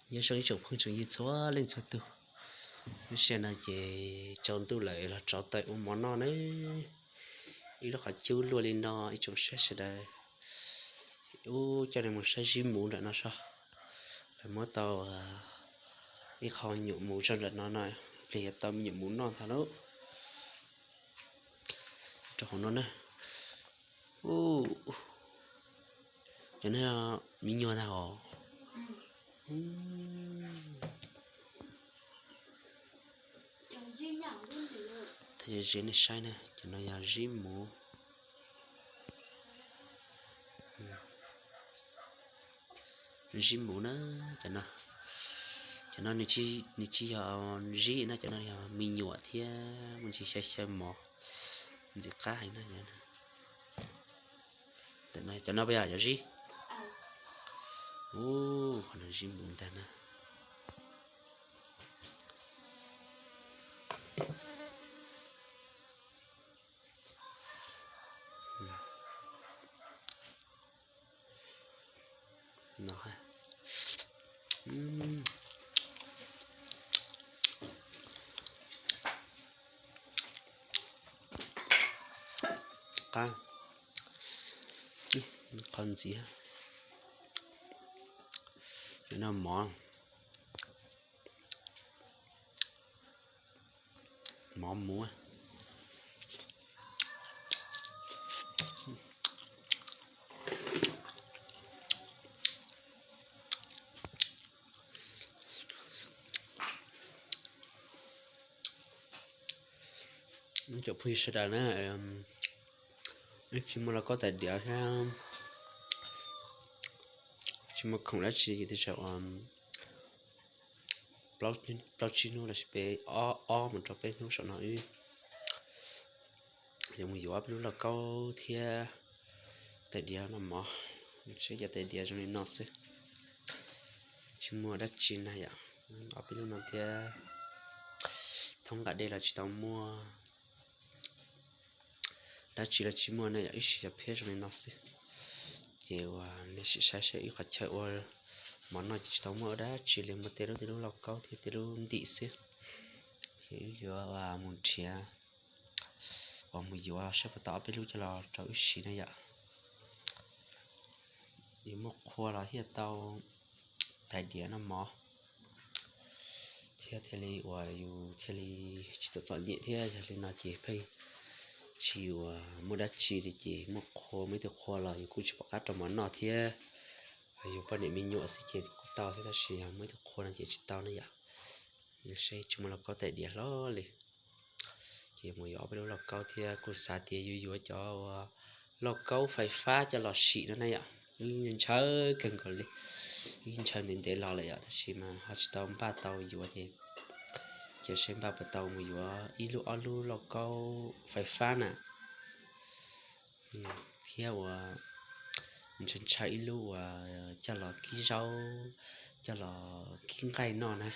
Nyob zoo ib tsoom phooj tsoom ywg txhua leej txhua tus, lub sij hawm no ces tsaus ntuj lawm los rauv taws ua mov noj ne. Ib lub qhov cub luaj li no ib tsoom saib sawv daws. Ub, coj nej mus saib zib muv nram no soj. Lawv muab tau ib qho nyuam mus tso nram no no, plig yuav tau me nyuam mus noj ntag lauj. Rau hauv no na. Cov no me nyuam ntag os. Thaij zib nej saib na, cov no yog zib muv. Zib muv na, cov no, cov no nws tsis yog zib na, cov no yog me nyuam thiab muaj ntsis xyaw xyaw mov, ntxim qab heev na. Cov no puas yog cov zib? Ub, qhov no zib muv ntag na. Qab, qhov ntxiv no mov, mov muv. Ib tsoom phooj ywg sawv daws na, wb tsis muaj lauj kaub tais diav thiab tsis muaj khoom dab tsi ces tej zaum plaub tsib hnub los sis peb, ob mus rau peb hnub saum no wb yuav mus yuav ob peb lub lauj kaub thiab tais diav noj mov. Seb cov tais diav zoo li no xwb, tsis muaj dab tsi na yom. Ob peb hnub no thiab thoob nqa dej los tsis tau muaj dab tsi los tsis muaj na yom, wb siv cov phiab zoo li no xwb. Ces uas nej sim saib seb wb qhov chaw ua mov noj ces tsis tau muaj dab tsi li, muaj tej lub tej lub lauj kaub thiab tej lub ntim xwb. Ces wb yuav mus nrhiav uas mus yuav saib puas tau ob peb lub coj los rau wb siv na yom. Yus muaj qhua los thiaj tau tais diav noj mov, thiab thiaj li uas yus thiaj li tsis txom txom nyem thiab. Yog li no ces pheej tsis uas muaj dab tsi li ces muaj qhua, muaj ib tug qhua los yus kuj tsis pom qab rau mov noj thiab. Yus poj niam me nyuam xwb ces kuj tau thiab, tab sis yog muaj ib tug qhua no ces tsis tau na yom. Seb tsis muaj lauj kaub tais diav hlo li. Ces mus yuav ob peb lub lauj kaub thiab kuj xav tias yus yuav cov uas lauj kaub fais fab coj los sim no na yom. Wb ntshaw kawg nkaus li, wb ntshaw ntev ntev los lawm yom, tab sis mas ho tsis tau npaj tau yuav ces, ces seb npaj puas tau mus yuav ib lub ob lub lauj kaub fais fab na, thiab uas ntshaw ntshaw ib lub uas coj los kib zaub, coj los kib nqaij noj na.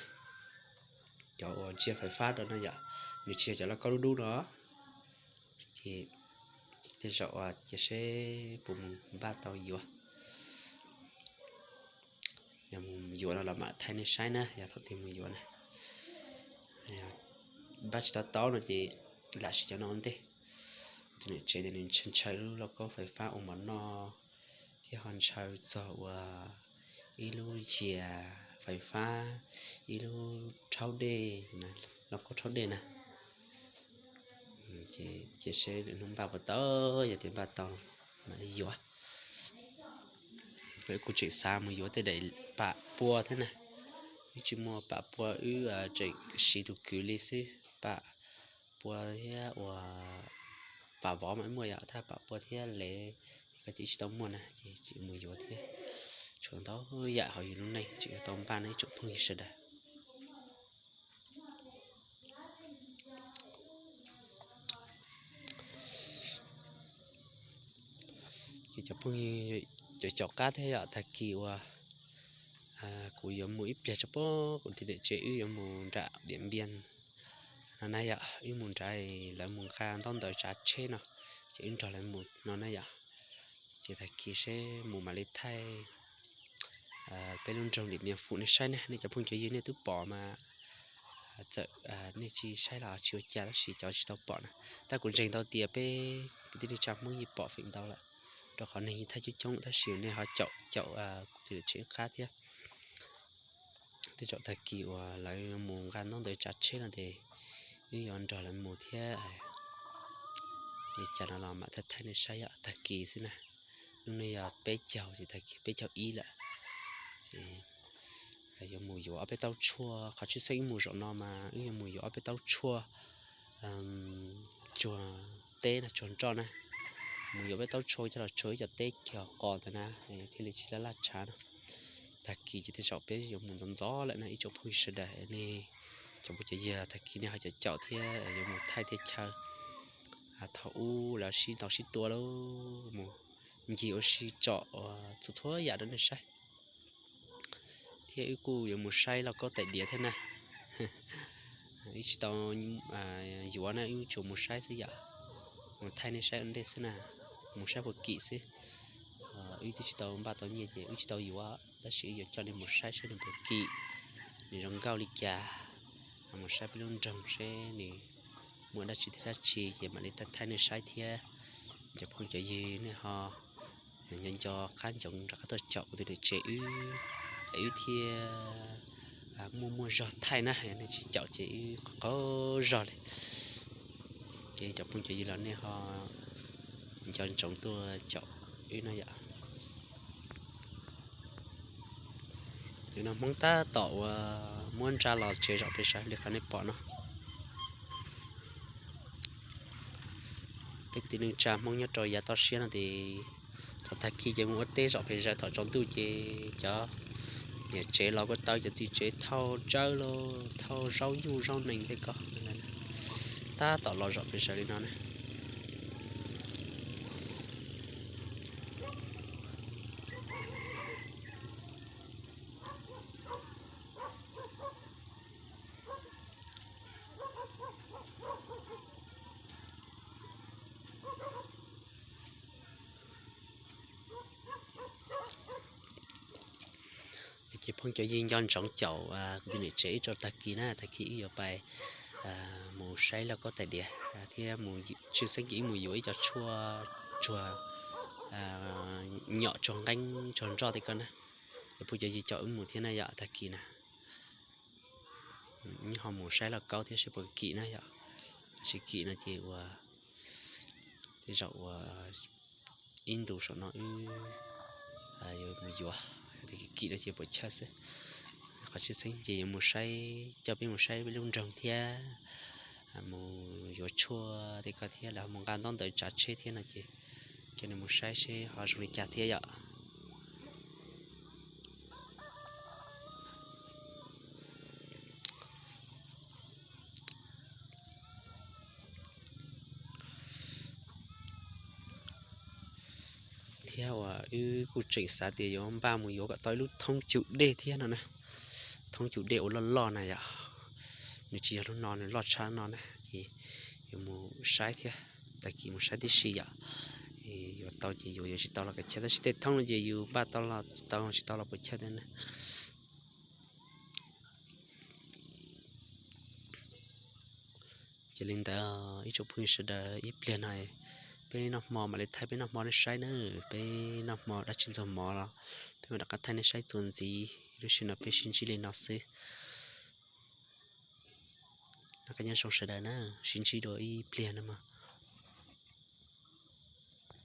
Cov uas ntsia fais fab rau no yom, nws tsis yog cov lauj kaub dub dub no. Ces tej zaum ua cia seb puas mus npaj tau yuav. Yog mus yuav no los mam thaij nej saib na, yog thaum twg mus yuav na. Npaj tsis tau taub no ces lam siv cov no ua ntej. Tus niam tsev tias nws ntshaw ntshaw lub lauj kaub fais fab ua mov noj, thiab ho ntshaw txog uas ib lub yias fais fab, ib lub rhaub dej, lauj kaub rhaub dej na. Ces cia seb lwm hnub npaj puas tau, yog tias npaj tau mam li yuav. Kuv tseem xav mus yuav tej daim pam pua thiab na. Wb tsis muaj pam pua, wb tseem siv tus kwv li xwb. Pam pua thiab uas pam vov mas muaj yom, tab pam pua thiab lev koj ces wb tsis tau muaj na, ces tseem mus yuav thiab. Tshuav ntau yam hauv yus lub neej tseem yuav tau npaj na ib tsoom phooj ywg sawv daws. Ces cov phooj ywg, cov caum qab thiab yom, tag kis uas kuv yuav mus ib pliag tso pab kuv tus niam tsev wb yuav mus nram Diam Npias no na yom, wb mus nrad, lawv mus nqa ntaub ntawv tsav tsheb no, ces wb nrog lawv mus no na yom. Ces tag kis seb mus mam li thaij peb lub nroog Điện Biên Phủ nej saib na, nej cov phooj cov ywg nej twb pom mas txawm nej tsis saib los tsis ua cas tab sis cov tsis tau pom na, tab kuv ntseeg tau tias peb kwv tij neej tsa Hmoob yeej pom feem ntau lawm, rau qhov neeg yeej thaj coob coob tab sis nej ho caum caum kuv tus niam tsev wb qab thiab. Tej zaum tag kis uas lawv mus nqa ntaub ntawv tsav tsheb no ces wb yuav nrog lawv mus thiab. Li cas no los mam thaij thaij nej saib yom, tag kis xwb na. Lub no yog peb caug ces tag kis peb caug ib lawm. Ces yuav mus yuav ob peb taub tshuaj, qhov tshwj xeeb wb mus zaum no mas wb yuav mus yuav ob peb taub tshuaj tsuag teb no tsuag nroj na. Mus yuav peb taub tshuaj coj los tsuag ib co teb kiag qos ntawd na, thiaj li tsis laj laj tshav no. Tag kis ces tej zaum peb yuav mus ntxov ntxov lawm na ib tsoom phooj ywg sawv daws nej cov phooj cov ywg, tag kis nej ho caum caum thiab yuav mus thaij teb chaws. Thaum ub lawv sib ntaus sib tua lawm mus ncig ua si tsom txhua txhua yam rau nej saib. Thiab wb kuj yuav mus saib lauj kaub tais diav thiab na. Wb tsis tau yuav na, wb tsuas mus saib xwb yom, mus thaij nej saib ua ntej xwb na, mus saib puas kim xwb. Wb twb tsis tau npaj tau nyiaj ces wb tsis tau yuav tab sis wb yuav coj nej mus saib saib nws puas kim, nws zoo nkauj li cas. Mus saib peb lub nroog seb nws muaj dab tsi thiab dab tsi ces mam li thaij thaij nej saib thiab. Cov phooj cov ywg nej ho nco nco qab ncoov rov qab tuaj caum kuv tus niam tsev wb, wb thiaj muaj muaj zog thaij na, nej tsis caum ces wb qaug zog li. Ces cov phooj cov ywg los nej ho nco ntsoov tuaj caum wb no yom. Tus no Hmoob tab tom uas muab ntsa los tsev zom pes sawv li qhov nej pom no. Peb kwv tij neej tsa Hmoob nyob rau yav toj siab no ces thaum tag kis ces mus ua teb zom pes zaws, thaum tsaus ntuj ces cov niam tsev los kuj tau cov txiv tsev thauj tsawb los thauj zaub nyuj zaub nees tej ko. Tab tom los zom pes zaws li no na. Ces phooj cov ywg nco ntsoov caum kuv tus niam tsev wb rau tag kis na, tag kis wb yuav pais mus saib lauj kaub tais diav thiab mus tshwj xeeb ces wb mus yuav ib co tshuaj tsuag nyom tsuag nqeeb tsuag nroj tej ko na. Ces phooj cov ywg caum wb mus thiab na yom, tag kis na. Wb ho mus saib lauj kaub thiab seb puas kim na yom. Tsis kim no ces ua tej zaum ua ib ntus saum no wb yuav mus yuav, kim no ces puas chawj xwb. Qhov tshwj xeeb ces yuav mus saib, coj peb mus saib peb lub nroog thiab mus yuav tshuaj tej ko thiab lawv ho mus nqa ntaub ntawv tsav tsheb thiab no ces coj nej mus saib seb ho zoo li cas thiab yom. Thiab uas wb kuj tseem xav tias yuav npaj mus yuav kom tau ib lub thoob cum dej thiab no na. Thoob cum dej ua loj loj na yom. Nws tsis yog lub no, nws loj tshaj no na ces yuav mus saib thiab. Tag kis mus saib tib si yom. Yuav tau ces yuav, yuav tsis tau los kav chawj, tab sis tej thoob no ces yus npaj tau los tau, tsis tau los puas chawj thiab na. Ces li ntawd ib tsoom phooj ywg sawv daws, ib pliag no peb noj hmo mam li thaij peb noj hmo nej saib na. Peb noj hmo dab tsi ntxuag mov los peb mam rov qab thaij nej saib txuas ntxiv. Lub sij hawm no peb sib ntsib li no xwb. Noj qab nyob zoo sawv daws na, sib ntsib dua ib pliag no mog.